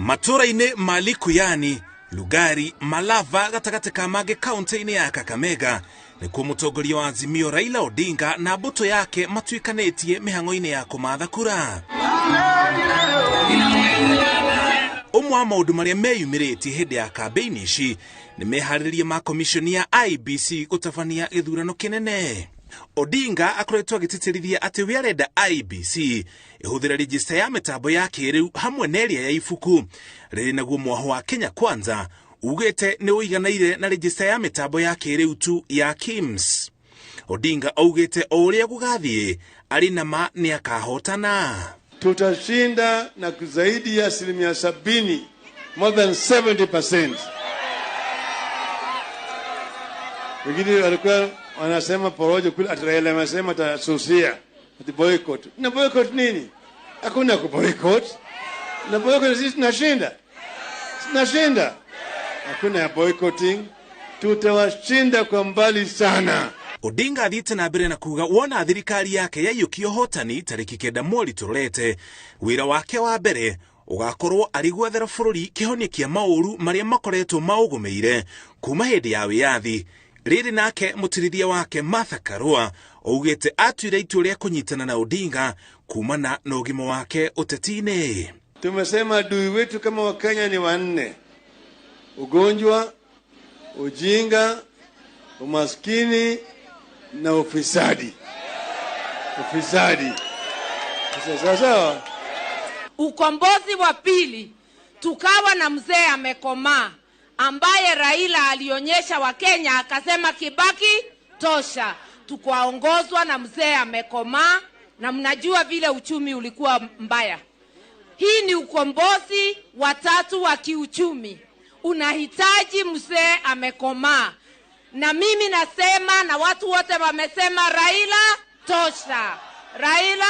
Matũra-inĩ ma Likuyani, Lugari, Malava gatagatĩ ka mangĩ kaunti-inĩ ya Kakamega nĩkuo mũtongoria wa Azimio Raila Odinga na mbũtũ yake matuĩkanĩtie mĩhang'o-inĩ ya kũmatha kura. Ũmwe wa maũndũ marĩa meyumĩrĩtie hĩndĩ ya kambĩini ici nĩ meharĩrĩria ma komishoni ya IEBC gũtabania gĩthurano kĩnene. Odinga akoretwo agĩtĩtĩrithia atĩ we arenda IEBC ĩhũthĩre register ya mĩtambo ya kĩrĩu hamwe na ĩrĩa ya ibuku. Rĩrĩ naguo mwaho wa Kenya Kwanza ugĩte nĩ ũiganaire na register ya mĩtambo ya kĩrĩu tu ya KIMS. Odinga augĩte o ũrĩa gũgathiĩ arĩ na ma nĩ akahotana. Tutashinda na zaidi ya 70%, more than 70%. Wengine walikuwa wanasema porojo kule, ati Raila amesema atasusia, ati boycott. Na boycott nini? Hakuna ku boycott. Na boycott sisi tunashinda. Tunashinda. Hakuna ya boycotting. Tutawashinda kwa mbali sana. Odinga athiĩte na mbere na kuga wona thirikari yake yaiyũkia ũhotani tarĩki 9 mweri tũrorete, wĩra wake wa mbere ũgakorwo arĩ gwethera bũrũri kĩhonia kĩa maũru marĩa makoretwo maũgũmĩire kuma hĩndĩ ya wĩyathi. Rĩrĩ nake mũtirithia wake Martha Karua augĩte atuire itua rĩa kũnyitana na Odinga kumana na ũgima wake ũteti-inĩ. Tumesema adui wetu kama Wakenya ni wanne: ugonjwa, ujinga, umaskini na ufisadi. Ufisadi. Sasa sawa. Ukombozi wa pili tukawa na mzee amekomaa ambaye Raila alionyesha Wakenya akasema Kibaki tosha. Tukaongozwa na mzee amekomaa, na mnajua vile uchumi ulikuwa mbaya. Hii ni ukombozi wa tatu wa kiuchumi. Unahitaji mzee amekomaa. Na mimi nasema na watu wote wamesema Raila tosha. Raila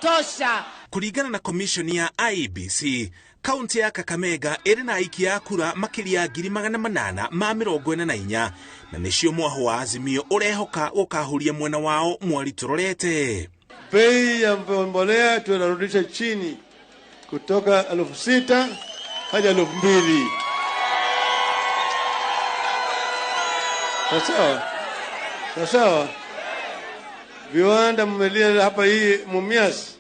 tosha. Kulingana na commission ya IEBC, kaunti ya Kakamega ĩrĩ na aikia a kura makĩria ya 844,000 na nĩcio mwaho wa Azimio ũrehoka gũkahuria mwena wao mweri tũrorete. Bei ya mbolea tunarudisha chini kutoka 6,000 hadi 2,000. Sawa? Sawa? Viwanda mmelia hapa hii Mumias.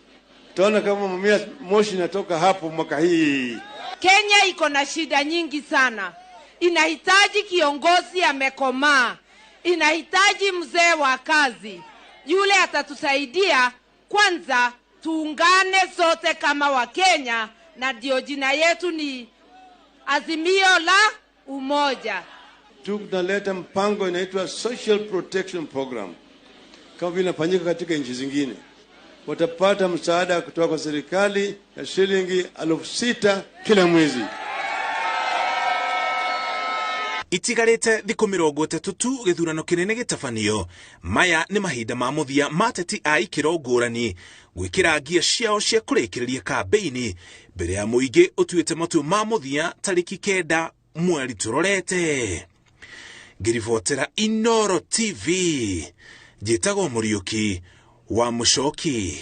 Tunaona kama Mumias moshi inatoka hapo mwaka hii. Kenya iko na shida nyingi sana. Inahitaji kiongozi amekomaa. Inahitaji mzee wa kazi. Yule atatusaidia. Kwanza tuungane sote kama Wakenya, na ndio jina yetu ni Azimio la Umoja. Tunaleta mpango inaitwa Social Protection Program, kama vile inafanyika katika nchi zingine. Watapata msaada kutoka kwa serikali ya shilingi 6,000 kila mwezi. Itigarĩte thikũ 30 tu gĩthurano kĩnene gĩtabanio. Maya nĩ mahinda ma mũthia ma ateti a ikĩro ngũrani gwĩkĩra ngia ciao cia kũrĩkĩrĩria kambĩini mbere ya mũingĩ ũtuĩte matua ma mũthia tarĩki 9 mweri tũrorete. Ngĩribotera Inooro TV, njĩtagwo Mũriũki wa Mũcoki.